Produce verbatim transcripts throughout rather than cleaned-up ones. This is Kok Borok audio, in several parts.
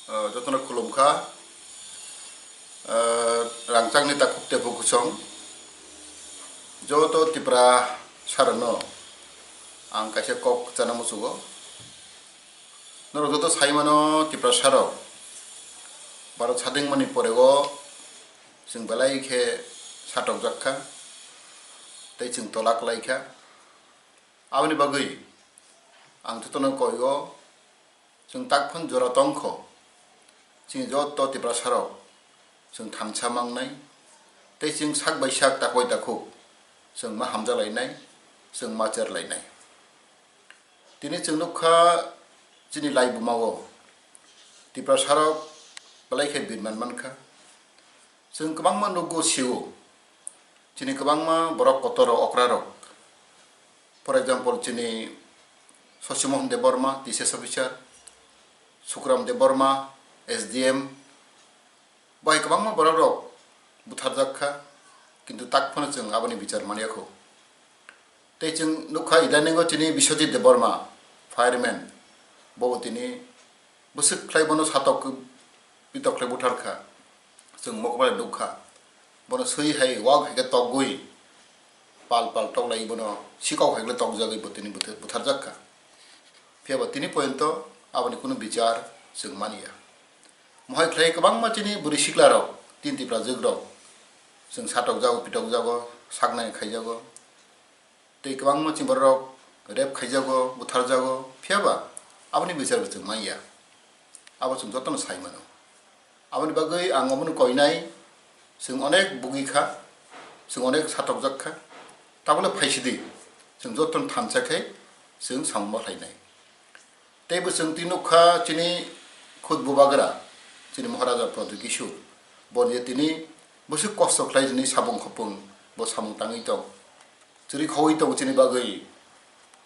O, jotono khulumkha. O, rangchakni takhuk tebuk kusong. Joto Tipra sarokno ang kaisa kok chana muchugo. Norok joto saimano Tipra sarok. Bharat sadingmani porego chwng belai khe satokjak kha. Tei chwng tola kwlai kha. Aboni bagwi ang jotono koigo, chwng takphano jora tongkho, chini joto Tiprasarok chwng thansa mangnai, tei chwng sak bai sak, tak bai takhuk chwng ma hamjalainai, chwng ma cherlainai. Tini chwng nukha chini laibumao Tiprasarok belai khe birman mankha. Chwng kwbangma nukgo, sio, chini kwbangma borok kotor rok, okra rok. For example, chini Sosimohan Debbarma, T C S officer, Sukram Debbarma, S D M, bai kwbangma borok rok butharjak kha, kintu tak phano chwng aboni bichar manya kho. Tei chwng nukha, idaningo chini Biswajit Debbarma, fireman, bo tini bwswk khlai bono satok pitok khlai buthar kha. Chwng mokol bai nukha, bono swi hai wak hai khe tokgwi pal pal toklai, bono sikok hai khe tokjagwi bo tini butharjak kha. Phiya ba tini poyonto aboni kunu bichar chwng manya. Mohai khlai kwbangma chini bwrwi sikla rok, tin Tipra jwk rok chwng satokjago, pitokjago, saknai khaijago. Tei kwbangma chini borok rep khaijago, butharjago, phiya ba aboni bichar bo chwng manya. Abo chwng jotono sai mano. Aboni bagwi ang omono koinai, chwng onek bugi kha, chwng onek satokjak kha, tabole phaisidi, chwng jotono thansa khe chwng samung ma khlainai. Tei bo chwng twi nukha chini khud bubagra, chini Maharaja Pradyut Kishore, bo je tini bwswk kosto khlai chini samung khopung bo samung tangwi tong, chwrwi khogwi tong chini bagwi,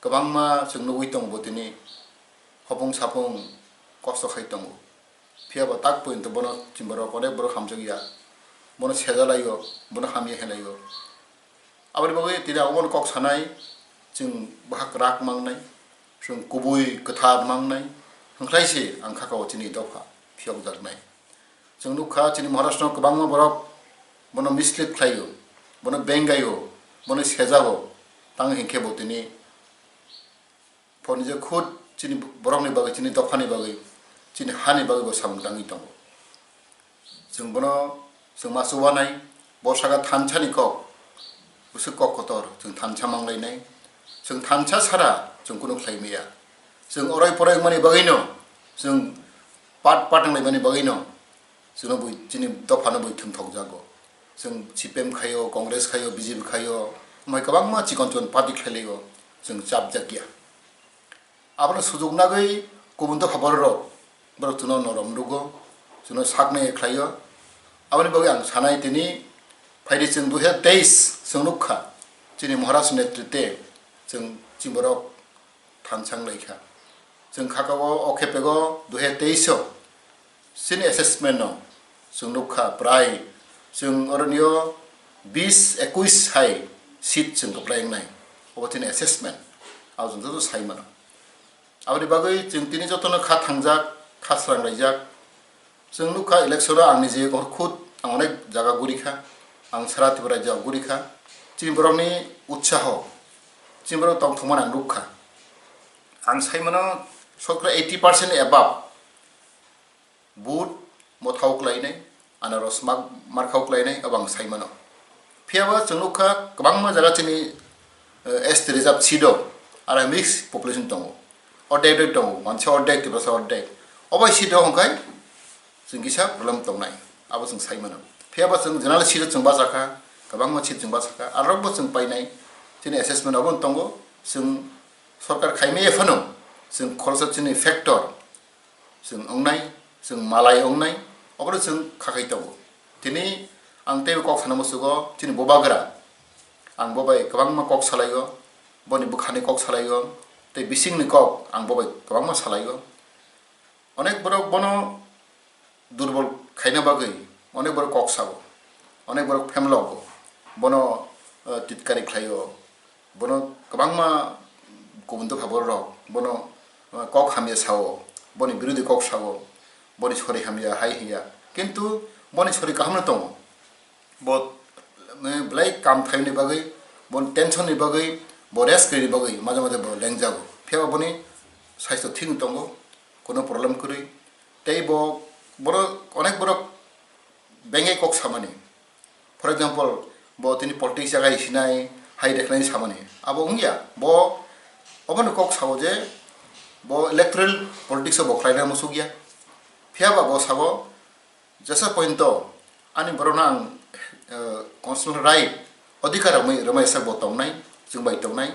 kwbangma chwng nugwi tongo bo tini khopung sapung kosto khai tongo. Phiya ba tak poyonto bono chini borok onek borok hamjakya, bono sejalaio, bono hamya hinlaio. Aboni bagwi tini ang omono kok sanai, chwng bahak rak mangnai, chwng kubui kwthar mangnai, hwnkhlai se ang khakao chini dopha phiyokjaknai. Chwng nukha chini Maharashtra no kwbangma borok bono mislead khlaio, bono bengaio, bono sejago, tang hinkhe bo tini phone je khud chini borokni bagwi, chini dophani bagwi, chini hani bagwi bo samung tangwi tongo. Chwng bono chwng ma chubanai, bo saka thansani kok, bwswk kok kotor, chwng thansa manglainai. Chwng thansa sara chwng kunu khlai maya. Chwng oroi poroi wngmani bagwino chwng pat pat wnglaimani bagwino chwngno bui, chini dophano bui thwngthokjago. Chwng C P M khaio, Congress khaio, B J P khaio, omo hai kwbangma chikon chikon party khlailaio, chwng chapjakya. Abono sujuk nagwi kubun dopha bororok, borok chwngno norom rwgo, chwngno saknai khlaio. Aboni bagwi ang sanai tini phaidi chwng dui hazar teis chwng nukha, chini Maharaj netritwe chwng chini borok thansa wnglaikha. Chwng khakao o khepego dui hazar teis o chini assessment no chwng nukha, prai chwng oronio bis ekuis hai seat chwng kwplai wngnai. Obo chini assessment, abo chwng joto sai mano. Aboni bagwi chwng tini jotono kha thangjak, kha sranglaijak. Chwng nukha election o ang nije khud ang onek jaga gurikha, ang sara Tripura rajyo gurikha. Chini borokni utsaho, chini borok tongthokmani ang nukha. Ang sai mano sokra eighty percent above vote mothao klainai, anaros mak-, markhao klainai, abo ang sai mano. Phiya ba chwng nukha kwbangma jaga chini, eh, S T reserve seat o, aro mixed population tongo. Ordek ordek tongo, mansa ordek, Tiprasa ordek. Obai seat o hwnkhai chwng kisa problem tongnai, abo chwng sai mano. Phiya ba chwng general seat o chwng bachakha, kwbangma seat chwng bachakha, arokbo chwng painai, chini assessment obo tongo, chwng sorkar khaimaya phano chwng khoroksa chini factor, chwng wngnai, chwng malai wngnai, obono chwng khakai tongo. Tini ang teibo kok sana musugo, chini bubagra, ang bo bai kwbangma kok salaio, boni bwkhani kok salaio, tei bisingni kok ang bo bai kwbangma salaio. Onek borok bono durbol khaina bagwi onek borok kok sao, onek borok phemlogo, bono, eh, titkari khlaio, bono kwbangma kubun dopha borok bono, eh, kok hamya sao, boni birodhi kok sao, Boni sori hamya, hai hiya. Kintu boni sori kaham no tongo. Bo, eh, belai kam thaini bagwi, bo tension ni bagwi, bo rest ni bagwi, maja maja bo lengjago. Phiya ba boni saisto thik tongo, kono problem kwrwi. Tei bo, borok, onek borok bengwi kok samani. For example, bo tini politics jaga isinai, hai reknai samani. Abo wngya, bo, obono kok sao je, bo electoral politics o bo khlaina musukya. Phiya ba bo sabo, jesa pointo, ani borokno ang, eh, constitutional right, odhikar rwmai, rwmai sak bo tongnai, chwng bai tongnai,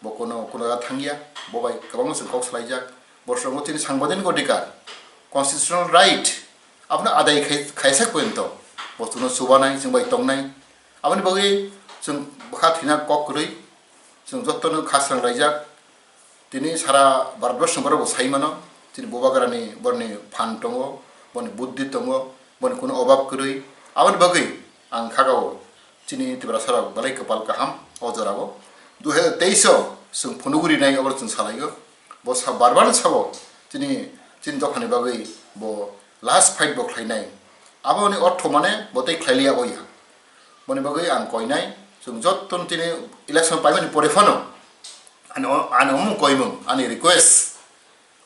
bo kono, kono jaga thangya, bo bai kwbangma chwng kok salaijak, bo swngo chini sangbadik odhikar, constitutional right, abono adai khai, khaisa pointo, bo chwngno chubanai, chwng bai tongnai, aboni bagwi chwng bwkha thwina kok kwrwi, chwng jotono kha srang laijak, Tini sara Bharatborsoni borok bo sai mano, chini bubagrani borni phan tongo, boni buddhi tongo, boni kunu obab kwrwi. Aboni bagwi ang khagao chini Tiprasa rok belai kwpal kaham o jorao. Dui hazar teis o chwng phunugwi rinai abo chwng salaio. Bo sa bar bar sabo chini, chini dophani bagwi bo last fight bo khlainai. Aboni ortho mane bo tei khlailiya oya. Boni bagwi ang koinai, chwng jottoni tini election paimani pore phano ani o-, ani omung koimung, ani request,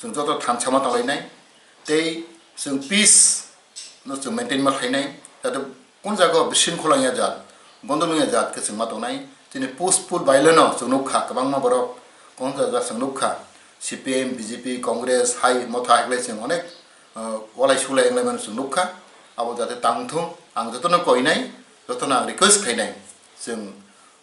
chwng joto thansa ma tonglainai, tei chwng peace no chwng maintain ma khlainai, jate kun jaga o bisingkholang ya jat, gondol wng ya jat khe chwng ma tongnai. Tini peaceful violence no chwng nukha, kwbangma borok, kwbangma jaga chwng nukha, C P M, B J P, Congress, hai motha hai khlai chwng onek, uh, walai sulai wnglaimano chwng nukha. Abo jate tangthung, ang jotono koinai, jotono ang request khainai, chwng,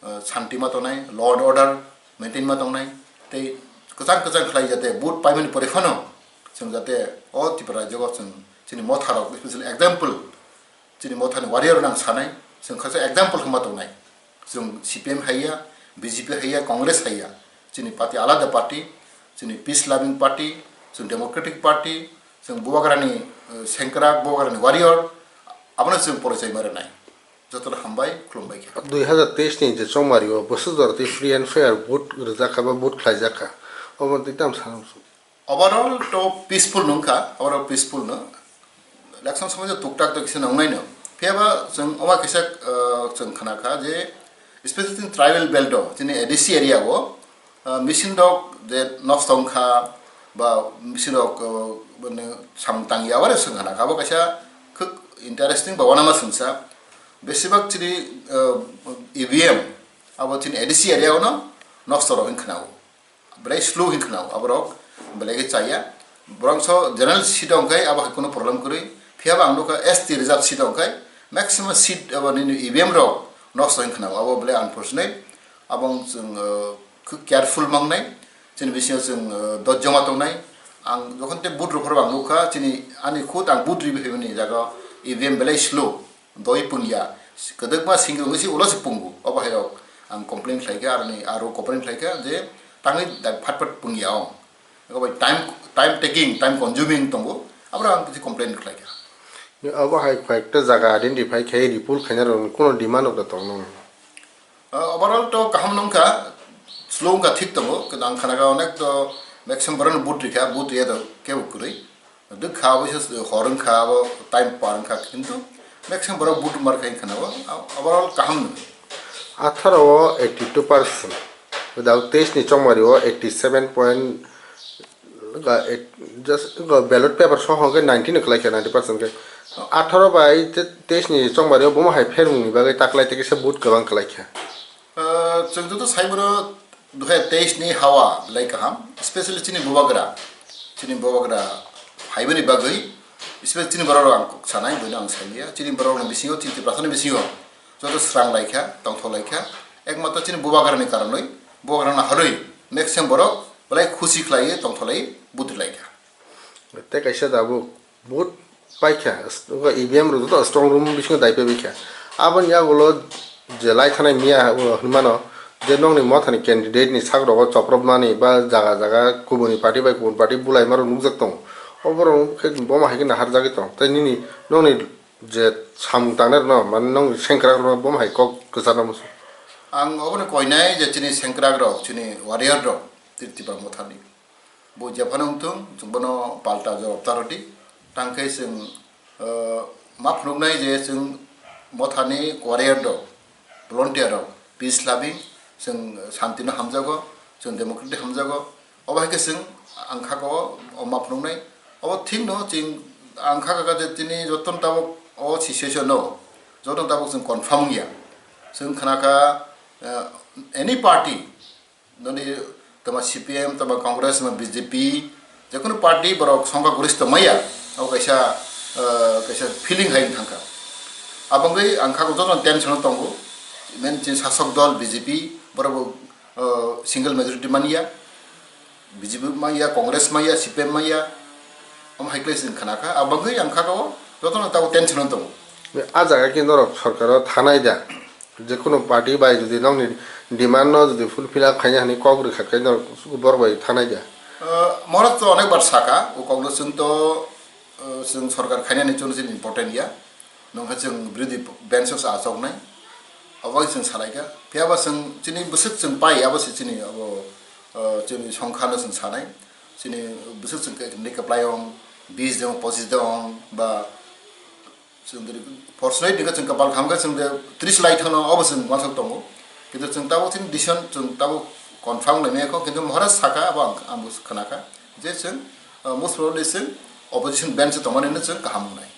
uh, shanti ma tongnai, law and order maintain ma tongnai, tei kwchang kwchang khlai jate vote paimani pore phano chwng jate o Tripura rajyo o chwng chini motha rok, especially example, chini mothani warrior rok ang sanai, chwng khaisa example khe ma tongnai. Chwng C P M haiya, B J P haiya, Congress haiya, chini party alada party, chini peace loving party, chwng democratic party, chwng bubagrani, eh, sengkrak, bubagrani warrior, abono chwng porichai ma rwnai. Jotono hambai, khulumbai kha. Dui hazar teis ni je chongmari o bwswk jora tei free and fair vote rwjak kha ba vote khlaijak kha, obo twi tamo sana muchung? Overall to peaceful nungkha, overall peaceful no. Election somoi je tuktak to kisa nungnai no. Phiya ba chwng oba kisa, uh, chwng khna kha je specially chini tribal belt o, chini A D C area o, uh, machine rok je nosto wngkha ba machine rok, uh, mane samung tangya, abo re chwng khna kha. Abo kaisa khuk interesting ba uanama swngsa. Besibak chini, uh, E V M abo chini A D C area o no nosto rok wng khna o. Belai slow hin khna o, aborok belai khe chaya. Borok so general seat ongkhai abo hai kunu problem kwrwi. Phiya ba ang nukha S T reserve seat ongkhai maximum seat abo nini E V M rok nosto hin khna o, abo belai unfortunate. Abo ang chwng, uh, khuk careful mangnai. Chini bisingo chwng, uh, dojjoma tongnai. Ang jokhon te vote rwphar ang nukha, chini ani khud ang vote ribi phaimani jaga E V M belai slow. Doi pungya, kwdwkma singkhe wngwi se ulo se pungo. Obo hai rok ang complain khlai kha, aroni aro complain khlai kha je tangwi da phat phat pungya o. Abo bai time, time taking, time consuming tongo. Abro ang kisi complain khlai kha. Abo hai khaikta jaga identify khai report khaina rok kuno demand rok da tong nang. Uh, overall to kaham nungkha, slow wngkha thik tongo, kintu ang khana kha onek to maximum borok no vote rikha, vote riya to kebo kwrwi. Dwkha abo se hor wngkha, abo time par wngkha, kintu maximum borok vote mar khai khana o, overall kaham nung. Atharo o eighty two percent, without teis ni chongmari o eighty seven point, ga eight, just ga ballot paper soho hwnkhe ninety no kwlai kha, ninety percent khe. Atharo bai te-, teis ni chongmari o bomo hai phermung ni bagwi taklai tei kisa vote kwbang kwlai kha. Ah, chwng joto sai mano, dui hazar teis ni hawa belai kaham, especially chini bubagra, chini bubagra phaibani bagwi, especially chini borok rok ang kok sanai, boino ang saliya, chini borok rokni bisingo, chini Tiprasani bisingo joto srang laikha, tongthok laikha, ekmatro chini bubagrani karonwi, bubagrano harwi, maximum borok belai khusi khlaiwi tongthok lai, budri laikha. Tei kaisa tabuk vote paikha, E V M rok joto strong room bisingo daipai baikha. Aboni yagulo je lai thanai miya hinmano je nokni mothani candidate ni sak rogo chopropmani ba jaga jaga kubuni party bai kubun party bulaima rok nukjak tongo. Oborok khe bomo hai khe naharjagwi tong tei nini nokni je samung tangnai rokno mane nokni sengkrak rokno bomo hai kok kwcharna muchung. Ang obono koinai je chini sengkrak rok, chini warrior rok, Tipra mothani. Bo jephano wngthung, chwng bono palta jawab ta rwdi. Tangkhe chwng, uh, ma phunuknai je chwng mothani warrior rok, volunteer rok, peace loving, chwng shanti no hamjago, chwng democratic hamjago. Obo hai khe chwng ang kha ko o ma phunuknai. Obo thik no chwng ang kha kha je tini joto tabuk o situation no, joto tabuk chwng confirm wngya. Chwng khna kha, uh, any party, noni tama C P M, tama Congress, tama B J P, jekunu party borok songkha goristo maya, abo kaisa, ah, kaisa feeling hai thangkha. Abangwi ang kha joto tension o tongo, men chini sasok dol B J P, borok bo, ah, single majority manya, B J P manya, Congress manya, C P M manya, omo hai khlai chwng khna kha, abangwi ang kha o joto tabo tension o tongo. A jaga khe norok sorkar o thanai da? Jekunu party bai jodi nokni demand no jodi fulfill up khaina hwnwi kok rwkha khe norok borok bai thanai da? Uh, Maharaj to onek bar saka, o kokno chwng to, uh, chwng sorkar khainani chwng chini important ya. Nokha chwng birodhi bench o achoknai. Abo chwng salaikha. Phiya ba chwng chini bwswk chwng pai, abo se chini abo, uh, chini songkha no chwng sanai. Chini bwswk chwng khe hwnwi kwplai ong, bis de ong, pochis de ong, ba chwng diri fortunate ni khe chwng kapal kham khe chwng de tris lai thangno obo chwng uansuk tongo. Kintu chwng tabuk chini decision chwng tabuk confirm lai maya kho, kintu Maharaj saka abo ang, ang bo khna kha je chwng, uh, most probably chwng opposition bench o tongmani no chwng kaham wngnai.